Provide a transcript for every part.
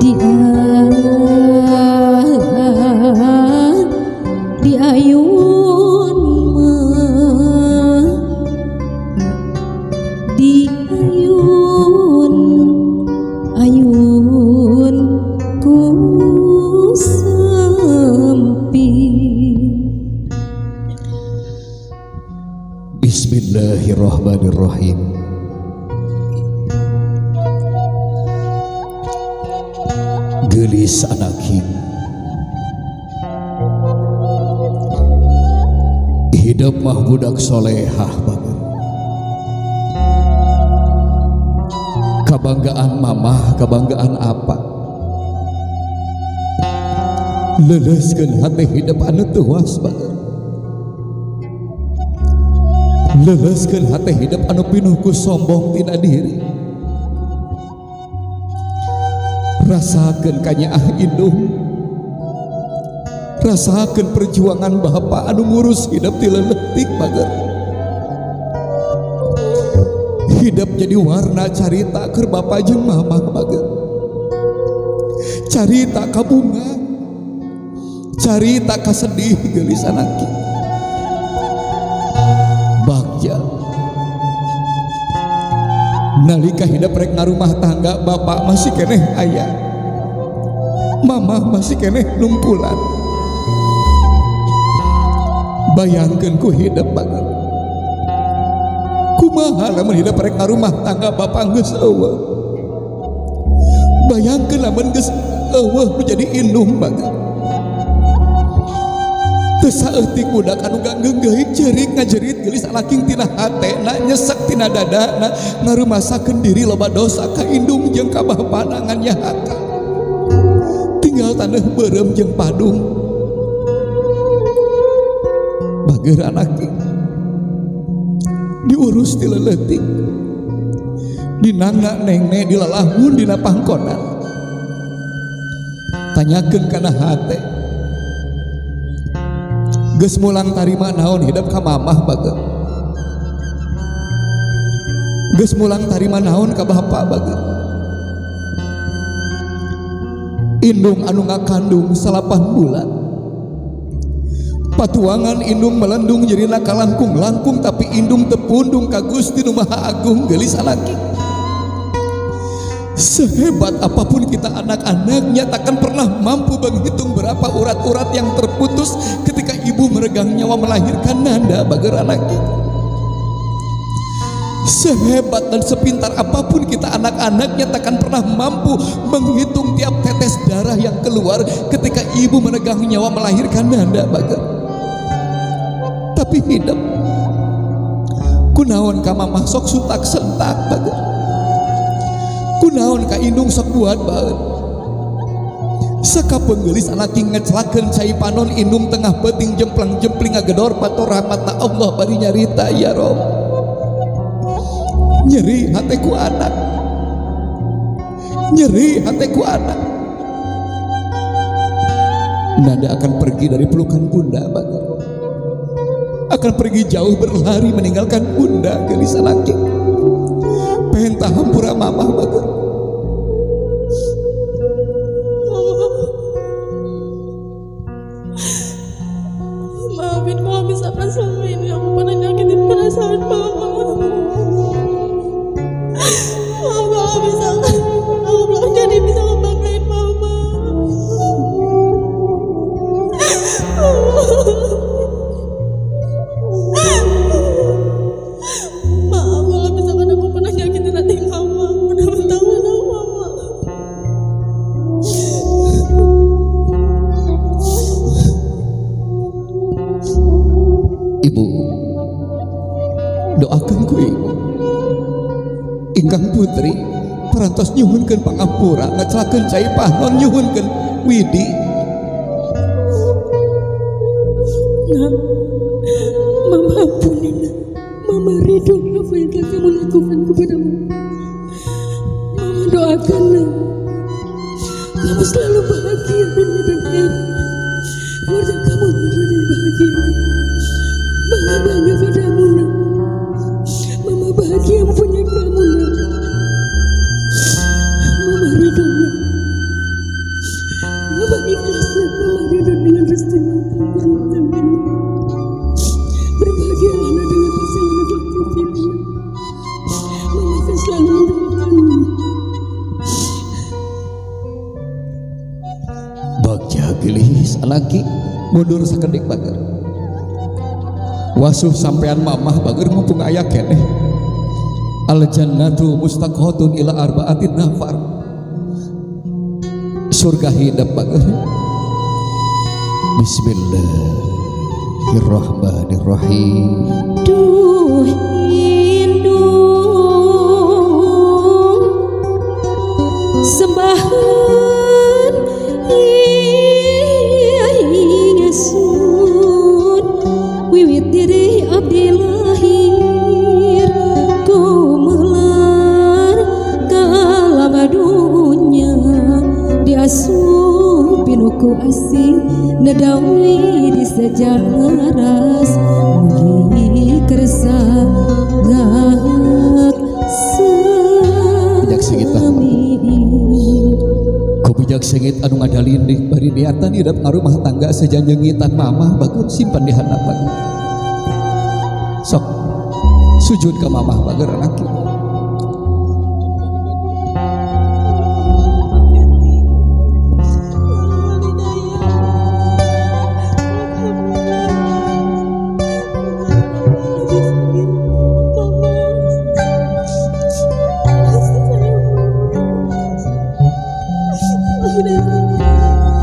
Di di ayun mah, di ayun ayun ku sempit. Bismillahirrahmanirrahim. Geulis anak king, hidup mah budak solehah banget. Kabanggaan mamah, kabanggaan apa? Leleuskeun hati hidup anu tuas banget. Leleuskeun hati hidup anu pinuh ku sombong tina diri. Rasakeun kanyaah indung, rasakeun perjuangan bapak anu ngurus hidup ti leutik bager. Hidup jadi warna carita keur bapak jeung mamah bager. Carita ka bunga, carita ka sedih geulis anak. Bagja nalika hidup rek ngarumah tangga, bapak masih keneh aya, mamah masih keneh nungkulan. Bayangkeun ku hidup banget, kumaha lamun hidup rek ngarumah tangga bapak geus eueuh. Bayangkeun lamun geus eueuh nu jadi indung banget. Teu saeutik budak anu ganggeunggeui ceurik ngajerit geulis alaking tina hatena, nyesek tina dadana, ngarumasakeun diri loba dosa ka indung jeung ka bapana ngan nyahaka. Tinggal taneuh beureum jeung padung. Bager anak diurus ti leutik, dinangna nengne dilalahun dina pangkonan. Tanyakeun kana hate, geus mulang tarima naon hidup ka mamah bager, geus mulang tarima naon ka bapak bager. Indung anu ngakandung 8 bulan, patuangan indung melendung jerina kalangkung-langkung, tapi indung tepundung ka Gusti Nu Maha Agung geulis alaki. Sehebat apapun kita anak-anaknya takkan pernah mampu menghitung berapa urat-urat yang terputus ketika ibu meregang nyawa melahirkan Nanda bager anaknya. Sehebat dan sepintar apapun kita anak-anaknya takkan pernah mampu menghitung tiap tetes darah yang keluar ketika ibu meregang nyawa melahirkan Nanda bager. Tapi hidup kunaon ka mamah sok suntak sentak bager, kunaon ka indung sok buat baeud. Sakapeung geulis anak ngeclakeun cai panon indung tengah peuting jemplang-jempling ngagedor pator rahmatna Allah bari nyarita, ya Rob, nyeri hateku anak, nyeri hateku anak. Nanda akan pergi dari pelukan bunda bager, akan pergi jauh berlari meninggalkan bunda geulis anak. Penta hampura mamah bager. Mama, maafin kalau misalkan selama ini aku pernah nyakitin perasaan mama. Maaf kalau misalkan aku belum jadi bisa ngebanggain mama. Maaf kalau misalkan aku pernah nyakitin hati mama, pernah mentang-mentang mama. Ibu, doakan ku ibu ingkang putri parantos nyuhunkeun pangampura, ngeclakeun cai panon nyuhunkeun widi. Nak, mama ampuni nak. Mama ridho apa yang telah kamu lakukan kepada mama. Mama doakan nak, kamu selalu bahagia dunia dan akhirat. Keluarga kamu selalu bahagia. Mama bangga padamu nak. Mama bahagia mempunyai kamu nak. Mama ridho nak. Geulis anaki mundur sakedik bager. Wasuh sampean mamah bager mumpung aya keneh. Al jannatu mustaqatun ila arba'atin nafar. Surga hidup bager. Bismillahirrahmanirrahim. Duh indung sembahan Yesus wiwit diri abdi lahir gumelar kalam dunya diasup pinuku asih nedawi di sejararas mugi kersa ngak Bijak sengit lah. Ku bijak sengit anu ngadalindih bari niatan hidup ngarumah tangga sejanjengitan mamah bagus simpan di handap bagus. Sok sujud ke mamah bager anaki.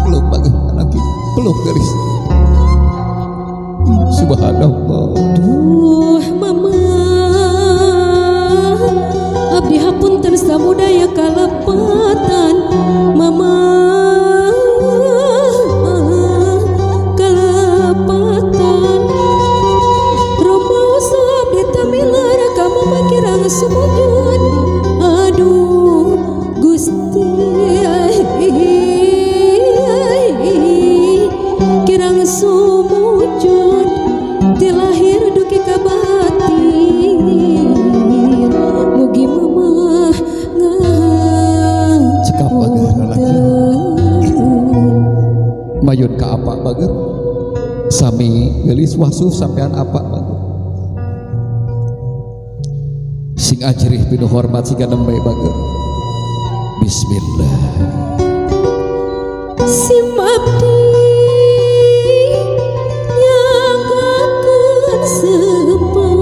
Peluk bager anaki, peluk garis. Subhanallah. Duh mama abdi hapunten samudaya kalepatan mama kalepatan rumaos abdi tamilar ka mama kirang sumujud aduh Gusti kirang sumujud ti lahir duki ka batin mugi mama Cekap bager anaki. Mayun ka apa bager? Sami geulis wasuh sampean apa bager? Sing ajrih pinuh hormat siga nembe bager. Bismillah. Sim abdi nyanggakeun sempah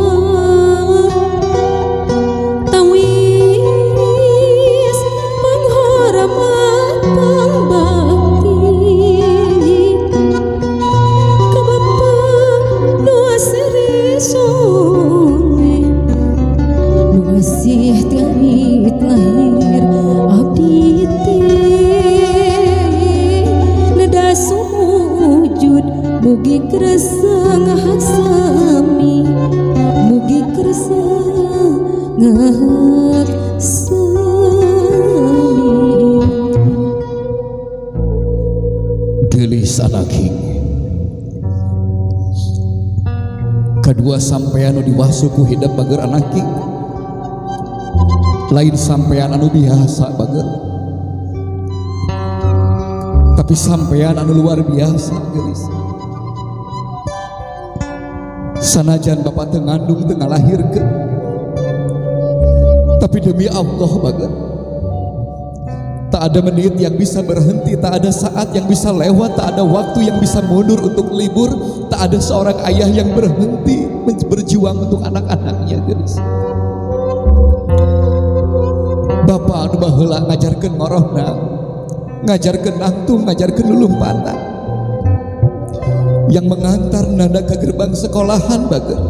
tawis panghormat pangbakti ka bapa nu asri soleh nu asih tiait lahir abdi teh neda sumujud mugi kersa ngahaksami mugi kersa ngahaksami. Geulis anaki. Kedua sampean nu diwasuh ku hidep bager anaki. Lain sampean anu biasa bager. Tapi sampean anu luar biasa geulis. Sanajan bapak teu ngandung teu ngalahirkeun. Tapi demi Allah bager, tak ada menit yang bisa berhenti, tak ada saat yang bisa lewat, tak ada waktu yang bisa mundur untuk libur, tak ada seorang ayah yang berhenti berjuang untuk anak-anaknya geulis. Bapak anu baheula ngajarkeun ngorohna, ngajarkeun nangtung, ngajarkeun lulumpatan. Yang mengantar Nanda ke gerbang sekolahan bager.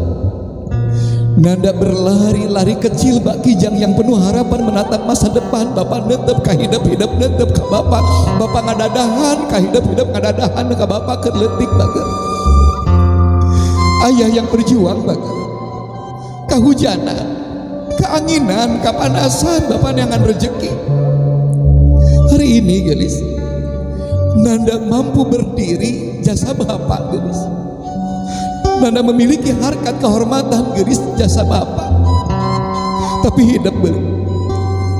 Nanda berlari-lari kecil bak kijang yang penuh harapan menatap masa depan. Bapak netep ka hidep-hidep netep ka bapak. Bapak ngadadahan ka hidep-hidep ngadadahan ka bapak keur leutik bager. Ayah yang berjuang bager. Kahujanan, keanginan, kepanasan, bapak neangan rezeki. Hari ini gelis, Nanda mampu berdiri jasa bapak gelis. Nanda memiliki harkat kehormatan gelis jasa bapak. Tapi hidup beli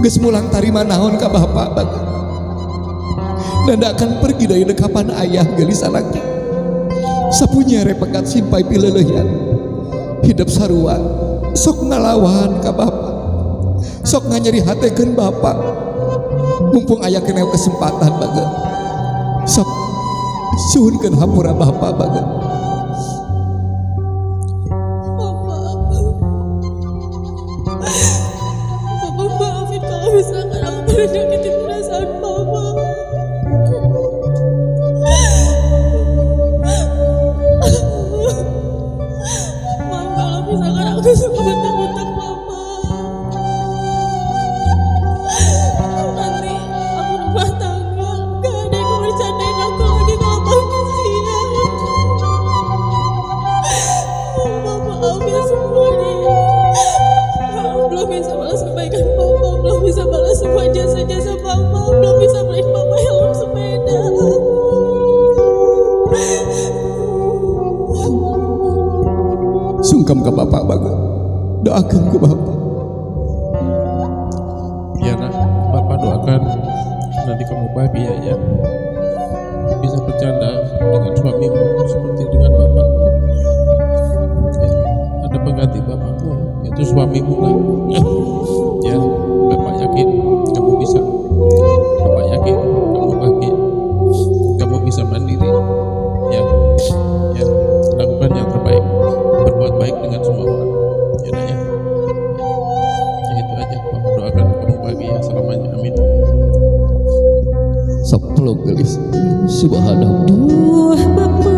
geus mulang tarima naon ka bapak bager. Nanda akan pergi dari dekapan ayah gelis anaknya. Sapunya repekat simpai pileleuhian. Hidup sarua sok ngalawan ka bapak. Sok nganyeri hatekeun bapak. Mumpung aya keneh kesempatan bager. Sok Suhunkeun hampura Bapak, Bager. Papa, Papa, maafin kalau misalkan aku pernah nyakitin perasaan Papa. Maaf kalau misalkan aku suka bentak-bentak Papa. Nanti aku rumah tangga, gak ada yang bercandain aku lagi kalau makan siang. Papa, maaf ya semuanya ya. Aku belum bisa balas kebaikan Papa, belum bisa balas semua jasa-jasa Papa, belum bisa beliin Papa helm sepeda. Sungkem ke Bapak, Bager. Doakan ke Bapak. Ya Nak, Bapak doakan nanti kamu bahagia ya. Bisa bercanda dengan suamimu seperti dengan Bapak. Ya, ada pengganti bapakmu, yaitu suamimu, Nak. Ya, Bapak yakin kamu bisa. Bapak yakin kamu bahagia. Kamu bisa mandiri. Ya, ya, lakukan yang terbaik. Berbuat baik dengan semua orang. Ya, Nak, ya. Ya itu aja. Bapak doakan kamu bahagia selamanya. Amin. Sok peluk, Geulis. Subhanallah. Duh Bapa,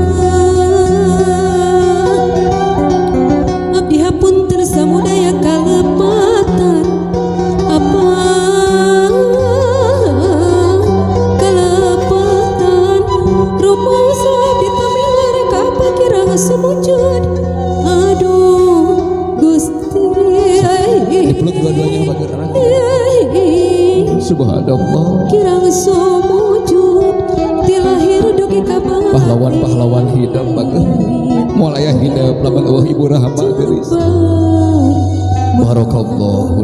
abdi hapunten samudaya kalepatan, apa kalepatan rumaos abdi tamilar kapakira sumujud, aduh Gusti. Dipeluk dua-duanya, Bager. Subhanallah. Kirang sumujud ti lahir dugi ka batin. Pahlawan-pahlawan hidup, Bager. Moal aya hidup lamun euweuh Ibu Rahma, Geulis. Barakallahu.